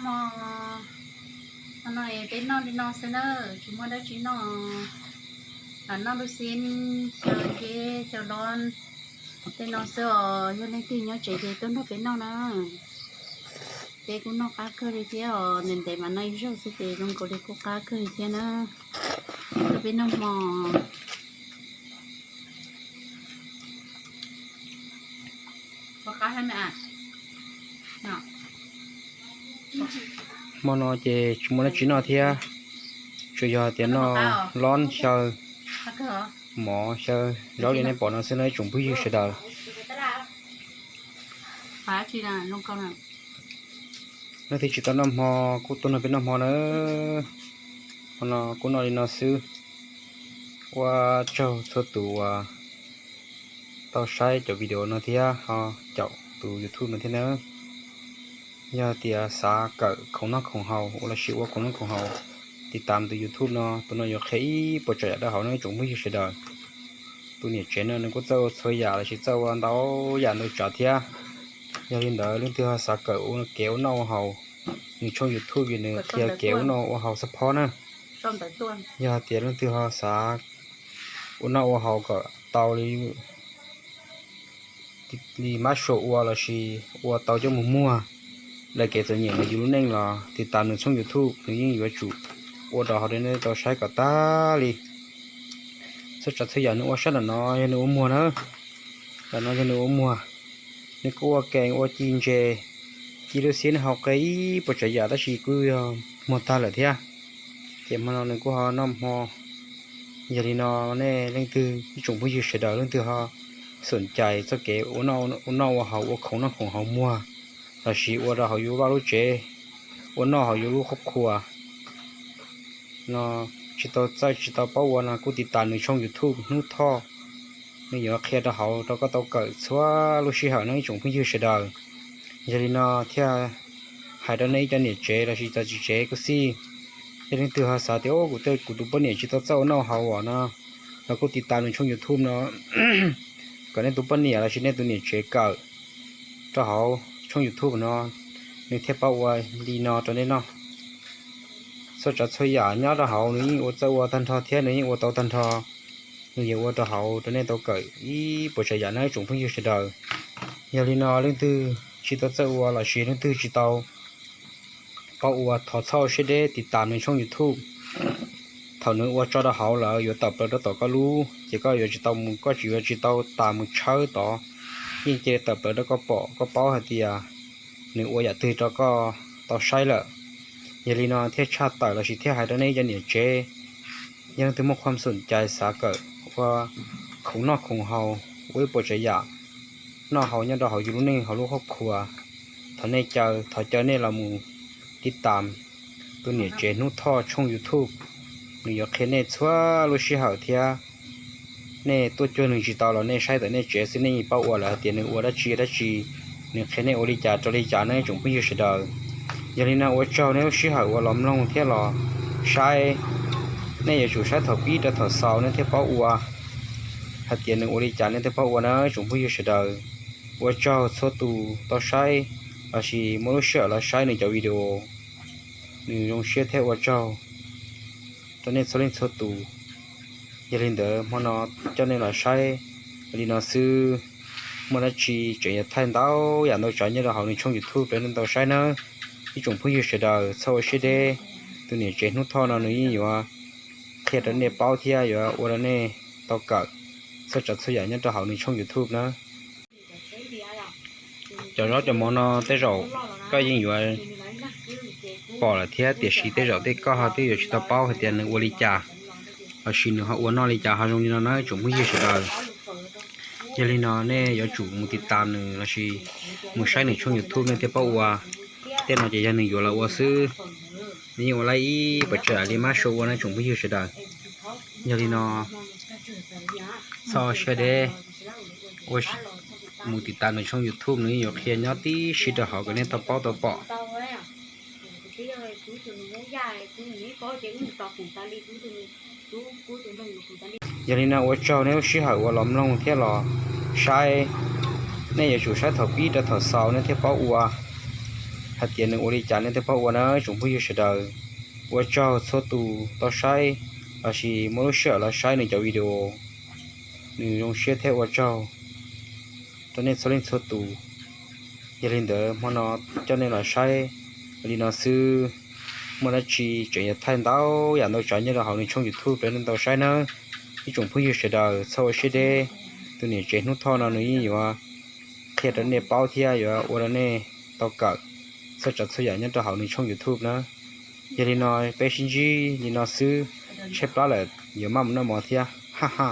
Hmo no peb noj li no xwb na, tsis muaj dab tsi noj, lam noj lub xib xyaw nceb xyaw lob tej no xwb os. Yog leej twg nyob tsev ces tuaj nrog peb noj na. Peb kuj noj qab kawg li thiab os, ntev ntev mas noj ib zaug xwb ces zoo nkaus li kuj qab kawg li thiab na. Tuaj peb noj hmo. Hmo no ces tsis muaj dab tsi noj thiab, tsuas yog tias noj lob xyaw, mov xyaw zaub li nej pom no xwb na ib tsoom phooj ywg sawv daws. Leej twg tsis tau noj hmo kuj tuaj nrog peb noj hmo na. Hmo no kuj noj li no xwb. Ua tsaug txhua tus uas tau saib cov video no thiab ho caum tus YouTube no thiab na. Yog tias xav kawm khoom noj khoom haus ua lossis ua khoom noj khoom haus, tiv tam tus YouTube no, tus no yuav qhia ib puas tsav yam rau hauv no ib tsoom phooj ywg sawv daws. Tus niam tsev no nws kuj txawj ua txhua yam lossis txawj ua ntau yam ntau tsav thiab. Yog li ntawd leej twg ho xav kawm ua kev ua noj ua haus, nws tshooj YouTube yog nws qhia kev ua noj ua haus xab phob na. Yog tias leej twg ho xav ua noj ua haus kom tau li li mab suav ua lossis ua tau coj mus muag daws kev txom nyem ntawm yus lub neej los tiv tam nws tshooj YouTube, nws yeej yuav tsum ua rau hauv nej tau saib kom tag li. Txhua tsav txhua yam nws ua sab nram no yog nws ua muag na. Nram no yog nws ua muag, nws kuj ua kees ua ci ntses, ci lub xib nws hau qe ib puas tsav yam tab sis kuj yog muag tag lawm thiab. Ces hmo no nws kuj ho noj hmo. Yog li no nej leej twg ib tsoom phooj ywg sawv daws leej twg ho xoom cais txoj kev ua noj ua haus ua khoom noj khoom haus muag lossis ua rau hauv yus vaj lub tsev ua noj hauv yus lub qhuab qhua no tsis tau txawj tsis tau paub ua no kuj tiv tam nws tshooj YouTube Hnub Thoj. Nws yuav qhia rau hauv rau koj tau kawm txhua lub sij hawm no ib tsoom phooj ywg sawv daws. Yog li no thiaj hais rau nej ib co niam tsev lossis cov txiv tsev kuj xij, yog leej twg ho xav tias kuv tej kuv tus poj niam tsis tau txawj ua noj haus os no, los kuj tiv tam nws tshooj YouTube no kom nej tus poj niam lossis nej tus niam tsev kawm rau hauv tshooj YouTube no, nws thiaj paub ua li no rau nej noj. Txhua tsav txhua yam nyob rau hauv nws yeej ua txawj ua tag nrho thiab nws yeej ua tau tag nrho. Nws yuav ua rau hauv rau nej tau kawm ib puas tsav yam no ib tsoom phooj ywg sawv daws. Yog li no leej twg tsis tau txawj ua lossis leej twg tsis tau paub ua thov txhob siab deb tiv tam nws tshooj YouTube. Thaum nws ua tso rau hauv lawm yuav tawm plaws rau tom koj lub ces koj yuav tsis tau mus, koj tsis yuav tsis tau tas mus tshawb tod, yeej cia li tawm plaws rau koj pom koj paub hais tias nws ua yam twg rau koj tau saib lawm. Yog li no thiaj tshaj tawm lossis thiaj hais rau nej ib co niam tsev, yog leej twg muaj qhuam xoom cai xav kawm ua khoom noj khoom haus ua ib puas tsav yam noj haus nyob rau hauv yus lub neej hauv lub qhuab qhua, thov nej caw thov caw nej los mus tiv tam tus niam tsev Hnub Thoj tshooj YouTube. Nws yuav qhia nej txhua lub sij hawm thiab nej tuaj cuag nws tsis tau los nej saib tawm nej tsev xwb nej yeej paub ua lawm hais tias nws ua dab tsi dab tsi, nws qhia nej ua li cas rau li cas no ib tsoom phooj ywg sawv daws. Yog li no ua tsaug nej lub sij hawm uas los mloog thiab los saib. Nej yuav tsum saib thaum pib rau thaum xaus nej thiaj paub ua hais tias nws ua li cas nej thiaj paub ua na ib tsoom phooj ywg sawv daws. Ua tsaug txhua tus tau saib lossis muaj lub sij hawm los saib nws cov video. Nws zoo siab thiab ua tsaug rau nej txhua leej txhua tus. Yog li ntawd hmo no coj nej los saib li no xwb, muaj dab tsi tseem yuav thaij ntau yam ntau tsav nyob rau hauv nws tshooj YouTube rau nej tau saib nawb. Ib tsoom phooj ywg sawv daws txhob ua siab deb, tus niam tsev Hnub Thoj no nws yeej yuav qhia rau nej paub thiab yuav ua rau nej tau kawm txhua tsav txhua yam nyob rau hauv nws tshooj YouTube nawb. Cov zaub cov mov no tej zaum koj yeej yuav pom lawm thiab tiam sis tej zaum tej koj ho twb yuav tsis tau paub hais tias nws ua li cas lossis nws ho ua noj li cas ho zoo li no na ib tsoom phooj ywg sawv daws. Yog li no nej yuav tsum mus tiv tam nws lossis mus saib nws tshooj YouTube nej thiaj paub ua. Tej no ces yog nws yuav los ua xwb, nws yeej ua lawm ib puas tsav yam li mab sua ua no ib tsoom phooj ywg sawv daws. Yog li no txhob siab deb, mus tiv tam nws tshooj YouTube nws yeej yuav qhia nyob tib si rau hauv kom nej tau paub tau pom. Yog li no ua tsaug nej lub sij hawm uas los mloog thiab los saib. Nej yuav tsum saib thaum pib rau thaum xaus nej thiaj paub ua. hais tias nws ua li cas nej thiaj paub ua na tsoom phooj ywg sawv daws. Ua tsaug txhua tus tau saib lossis muaj lub sij hawm los saib nws cov video, nws zoo siab thiab ua tsaug rau nej txhua leej txhua tus. Yog li ntawd hmo no coj nej los saib li no xwb, muaj dab tsi tseem yuav thaij ntau yam ntau tsav nyob rau hauv nws tshooj YouTube rau nej tau saib nawb. Ib tsoom phooj ywg sawv daws txhob ua siab deb, tus niam tsev Hnub Thoj no nws yeej yuav qhia rau nej paub thiab yuav ua rau nej tau kawm txhua tsav txhua yam nyob rau hauv nws tshooj YouTube na. Yog li no peb sib ntsib li no xwb, tshaib plab lawm yuav maj mus noj mov thiab, ha ha.